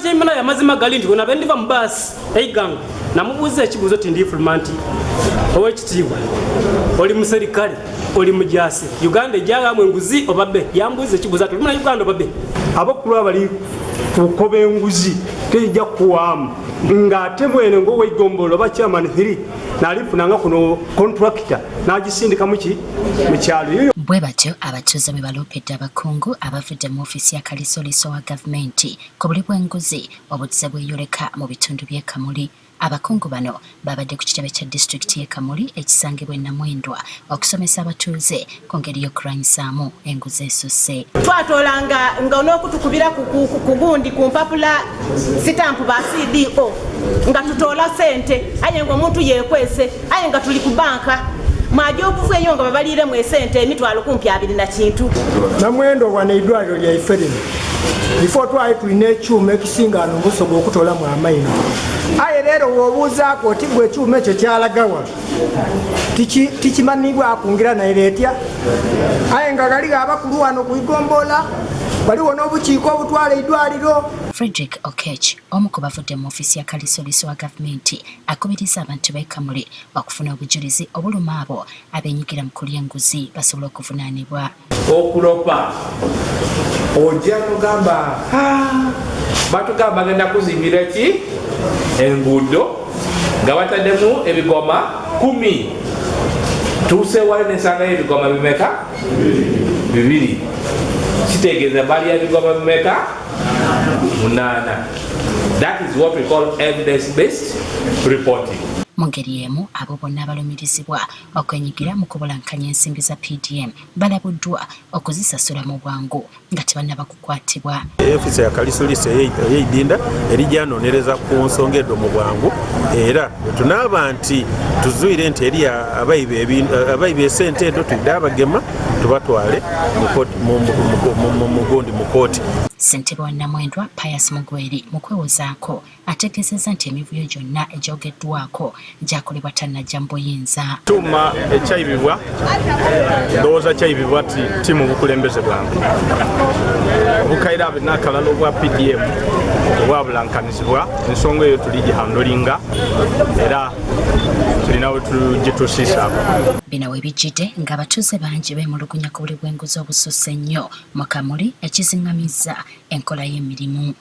Kyemalayo amazima gali nti bwenabe ndiva mu baasi eigango namubuuza ekibuuzo ti ndifuluma nti owekitiibwa oli muserikale oli mujasi Uganda ejagamu enguzi obabe yambuuza ekibuuzo ati oli muna Uganda obabe. Abakulu abali kukoba enguzi tejja kuwaamu ng'ate mwene ng'oweigombolola oba chairman 3 nalifunanga kuno contractor n'agisindika muki mu kyalo. Bwe batyo abatuuze bwe baloopedde abakungu abavudde mu ofiisi ya Kalisoliso wa gavumenti ku buli bw'enguzi obuzze bweyoleka mu bitundu by'e Kamuli. Abakungu bano babadde ku kitebe kya disitulikiti y'e Kamuli ekisangibwa e Namwendwa okusomesa abatuuze ku ngeri y'okulwanyisaamu enguzi esusse. Twatoolanga nga n'okutukubira ku gundi ku mpapula sitampu ba CDO nga tutoola sente aye nga omuntu yeekwese aye nga tuli ku banka mwaja okuva eyo nga babaliiremu esente emitwalo kumpi 20 na kintu. Namwendo wano eidwaliro lyaife lino before twali tulina ekyuma ekisinga ano obusoga okutoolamu amaino aye leero wobuuzaako oti gwe ekyuma ekyo kyalagawa tikimanibwa akungira naye etya aye nga galiwo abakulu wano ku igombola waliwo n'obukiiko obutwala eidwaliro. Frederick Okech omu ku bavudde mu ofiisi ya Kalisoliso wa gavumenti akubiriza abantu b'e Kamuli okufuna obujulizi obuluma abo abeenyigira mu kulya enguzi basobole okuvunaanibwa. Okulopa ojja nogamba batugamba bagenda kuzimbira ki enguudo nga bataddemu ebigoma 10 tuuse wali nesangayo ebigoma bimeka 2 kitegeeza balya ebigoma bimeka 8. That is what we call evidence based reporting. Mu ngeri emu abo bonna abalumirizibwa okwenyigira mu kubulankanya ensimbi za PDM balabuddwa okuzisasula mu bwangu nga tebannaba kukwatibwa. Ofiisi ya Kalisolisi ey'eidinda erijanonereza ku nsonga edo mu bwangu era bwetunaaba nti tuzuire nti eri abaiba esente edo twidde abagema tubatwale mugundi mu kooti. Ssentebe wa Namwendwa Pius Mugweri mu kwewozaako ategeezezza nti emivuyo gyonna egyogeddwako gyakolebwa tannajja mu buyinza. Kyuma ekyayibibwa ndowooza kyayibibwa ti mu bukulembeze bwange obukaire abe n'akalala obwa PDM obwabulankanizibwa ensonga eyo tuligihandolinga era tulina we tugitusiisaako. Bino we bijjidde ng'abatuuze bangi beemulugunya ku buli bw'enguzi obususse ennyo mu Kamuli ekiziŋŋamizza enkola y'emirimu.